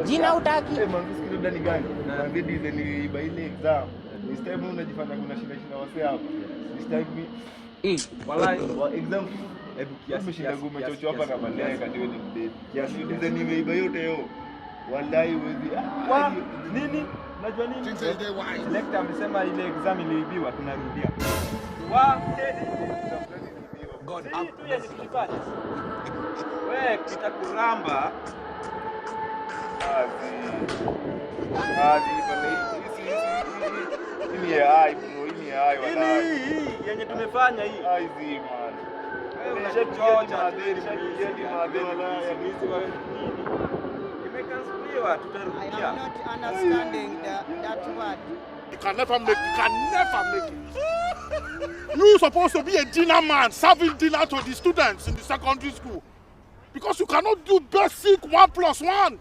Jina utaki. Eh, manzi siku ile ni gani? Manzi dize niliiba ile exam. This time unajifanya kuna shida shida wasee hapa. This time mi Wallahi. wa exam Hebu kiasi umeshinda kiasi, gume kiasi, chocho hapa na kiasi, malaya kiasi. kati wewe ni mdedi. Kiasi, Kiasi kiasi. dize nimeiba yote yo. Wallahi huwezi. Ah, Wa, nini? Unajua nini? Selector amesema ile exam iliibiwa, tunarudia. Wa, God si have tu yenye mercy. tulifanya. We, kitakuramba. Azi. Azi bana hii hii hii ni AI bro, hii ni AI Hii wallahi. ni hii yenye tumefanya hii. AI zi man. Wewe Nishapigia unachocha, madeni, nishapigia madeni wallahi. Mwizi wa nini? Imekansuliwa, I tutarudia. am not understanding that word. You can never make you can never make it. You supposed to be a dinner man serving dinner to the students in the secondary school. Because you cannot do basic 1 plus 1.